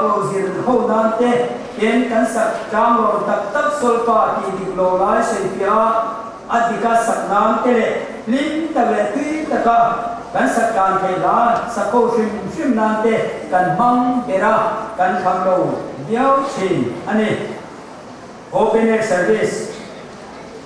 lo zir ho nan te, tin kan sak tlang rawn tak tak solfa tih dik lo lai sawifiah a, a dika sak nan te leh hlim tak leh tui taka kan sak tlan theih hla sak ho hrim hrim nan te kan hmang ber a, kan kham lo viau thin a ni. Open Air Service,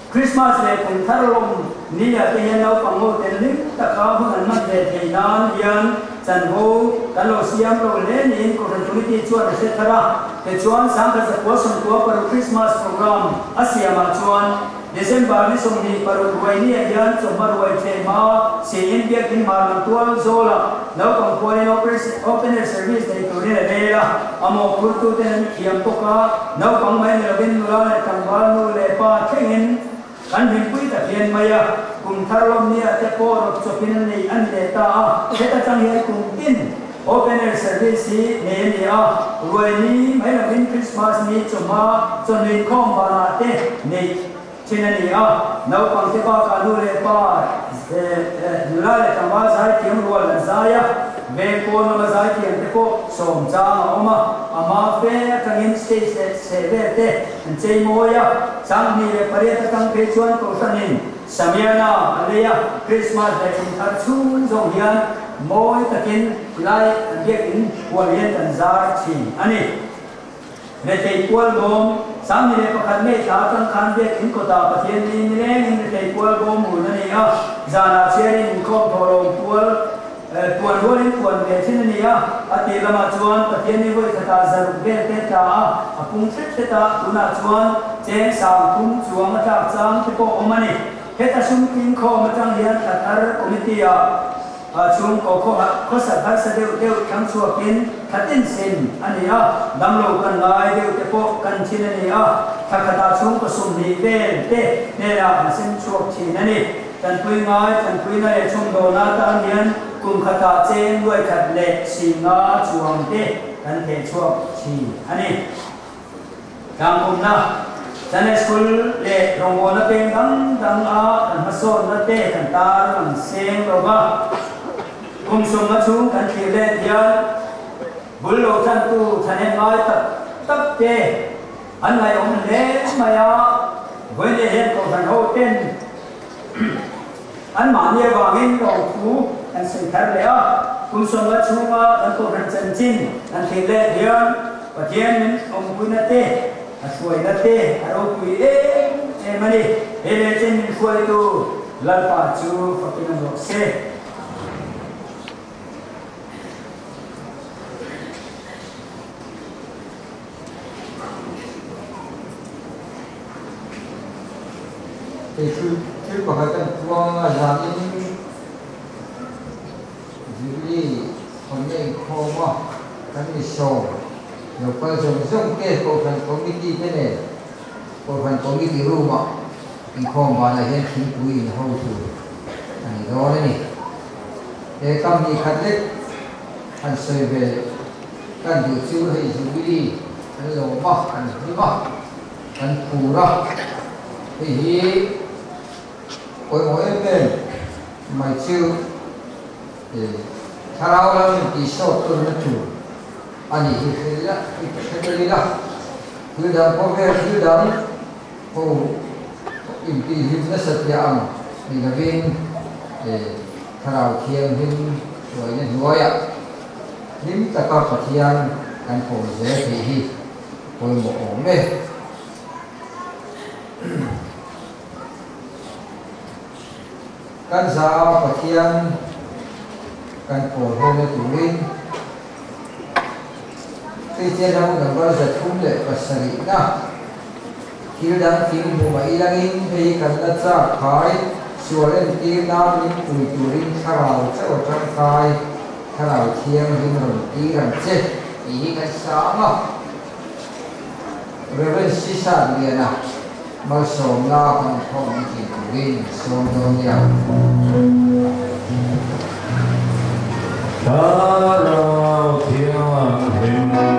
Christmas leh kum thar lawm ni ah te hian naupang ho ten hlim taka hun an hman ve theih nan hian chanvo kan lo siam lo hle niin Kohhran Committee chuan a hre thar a. Tichuan, Sangkhat zakua sawmkua paruk Christmas program a siamah chuan December ni 26 ruai ni ah hian chawhma ruai thleh hma siin Biakin Hmar lam tual zawlah naupang khualin open air service nei turin a rel a, a mawhphurtu ten an thiam bawk a, naupang mai ni lovin nula leh tlangval nu leh pa thlengin kan hlimpui ta hian mai a, kum thar lawm ni ah te pawh rawp chawpin an nei a ni leh ta a, heta tang hian kum tin open air service hi nei a ni a, ruai ni mai lovin Christmas ni chawhma chawhnuin khawm vanah te neih thin a ni a, naupang te bakah nu leh pa nula leh tlangval zaithiam rual an zai a, veng pawn lama zaithiam te pawh sawm chang a awm a, a hma fe atangin stage leh chheh vel te an chei mawi a, 28 atang phei chuan Kohhranin Samiana a lei a, Christmas leh kum thar chhung zawng hian mawi takin tilai an biakin hual hian kan zar thin a ni. Rethei kual bawm, 21 May thla atang khan biakin kawtah Pathian ni nilengin rethei kual bawm hun a ni a, zanah chhiarin inkhawm thawhlawm pual Puan rualin puan ve thin a ni a, a tir lamah chuan Pathian ni vawi khatah zaruk vel te tla a, a pung hret hret a, tunah chuan cheng 3000 chuang a tlak chang te pawh awm a ni. Heta sum tling khawm atang hian thla thar committee ah chhungkaw khawsak harsa deuh deuh thlang chhuakin thla tin sin a ni a, damlo kan ngai deuh te pawh kan thin a ni a, thla khatah chhungkaw 20 vel te hnenah an sem chhuak thin a ni. Tanpui ngai, tanpuina leh chhawmdawlna atan hian kum khatah cheng nuai khat leh 50 chuang te kan theh chhuak thin a ni. Tlangkawmna, Sunday School leh rawngbawlna peng dang dang a kan hmasawnna te kan tar lang seng lo va, kum 50 chhung kan thlir let hian bul lo thantu thahnem ngai tak tak te an ngaihawm hle mai a, vawiin hian Kohhran ho ten An mahni avangin lawmthu kan sawi thar leh a, kum 50 chhunga kan Kohhran chanchin kan thlir let hian Pathian min awmpuina te, a hruaina te a ropui em em a ni. He leh chen min hruaitu Lalpa chu fakin a zawh se. Kei chu thil pakhat kan puang a, zanin Jubilee hawnna inkhawm a kan ni sawm lo kal zawng zawng te Kohhran Committee te nen Kohhran Committee room ah inkhawm banah hian thingpui in ho tur a ni dawn a ni. He kam ni khat lek han sawi ve kan duh chu hei Jubilee kan lawm a, kan hlim a, kan phur a, hei hi pawimawh em em mai chu thlarau lam intihsawt tawnna tur a nih hi hre ila, hre tel ila, thil dang khawvel thil dang ho intihhlim nasa tia ang ni lovin thlarau thianghlim hruaina hnuaiah hlim taka Pathian kan pawl zel theih hi pawimawh awm e. Kan za a Pathian kan pawl hona turin Kristian ram number 307 na thil dang thing hmu mai langin hei kan la chak khai sual entir nan min pui turin thlarau chauh a tangkai thlarau thianghlim rawn tir ang che tih hi kan sang a. Rev. Sisa Liana malsawmna kan inkhawm ang tih turin sawm dawn nia. Thlarau thianghlim rawn tir ang che.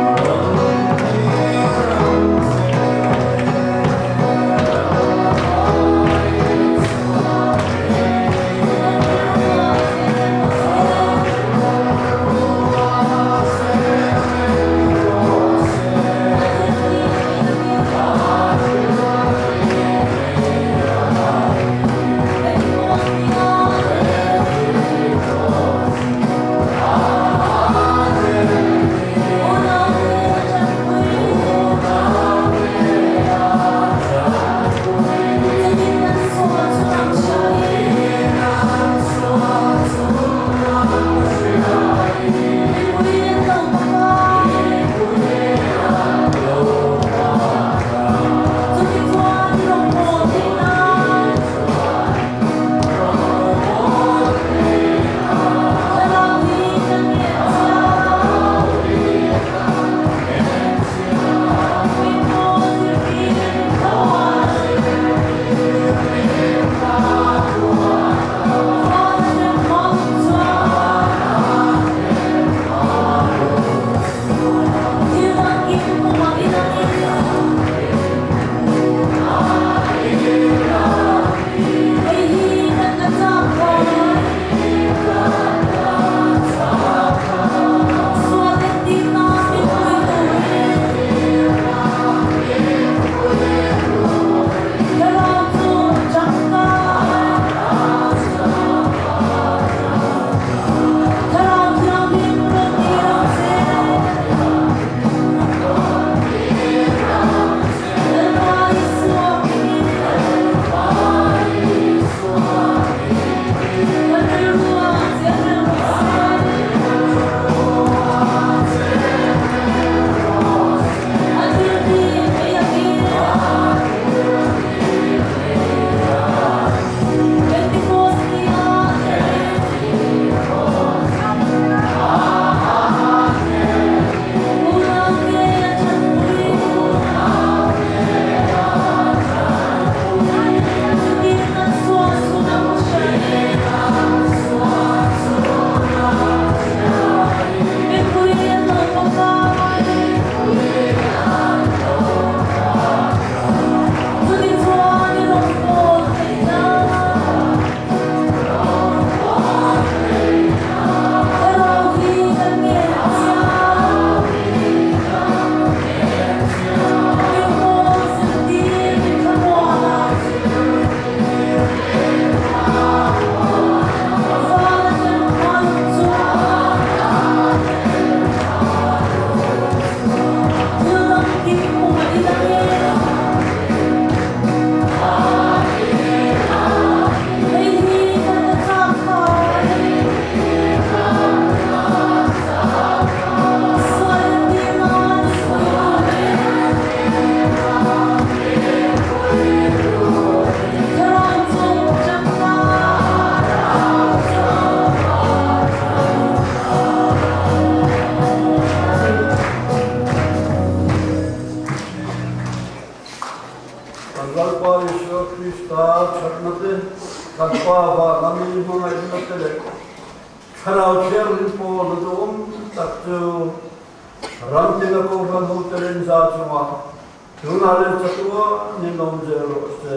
Kan pa van a mi hmangaihna te leh Thlarau Thianghlim pawl a duhawm tak chu ram tin a kohhran ho te leh inza chungah tunah leh chatuan in awm zel rawh se.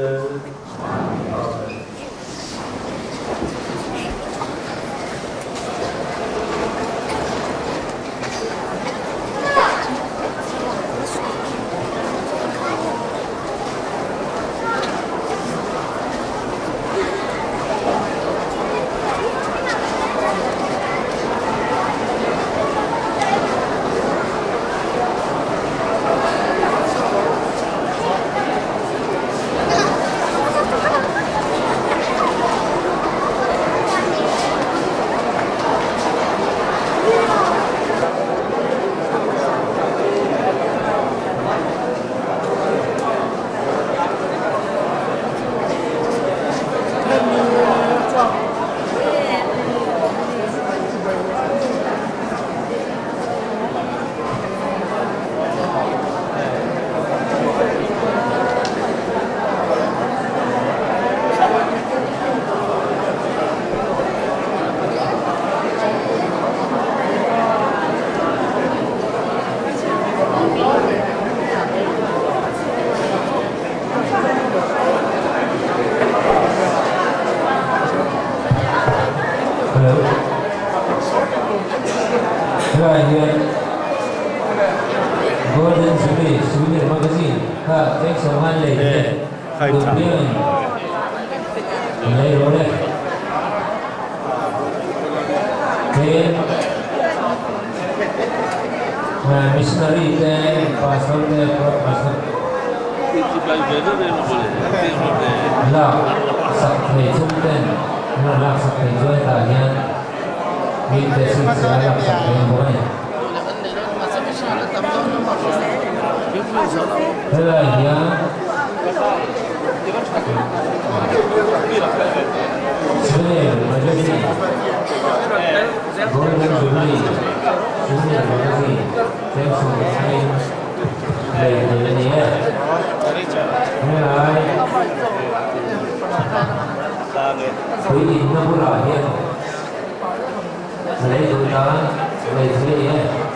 Amen. Hello. Helai hian Golden Jubilee Souvenir Magazine kha cheng sawmngan lei te duh piangin an lei rawh le. Tin, Missionary te, Pastor te, Pro Pastor lak sak thei chung ten an rawn lak sak thei chuan hetah hian mite chhinchhiah a lak sak thei ang bawk a ni. Helai hian Souvenir Magazine, Golden Jubilee Souvenir Magazine cheng sawmngain lei theih a ni e. Helai tui inna bulah hian lei duh dan lei theih a ni e.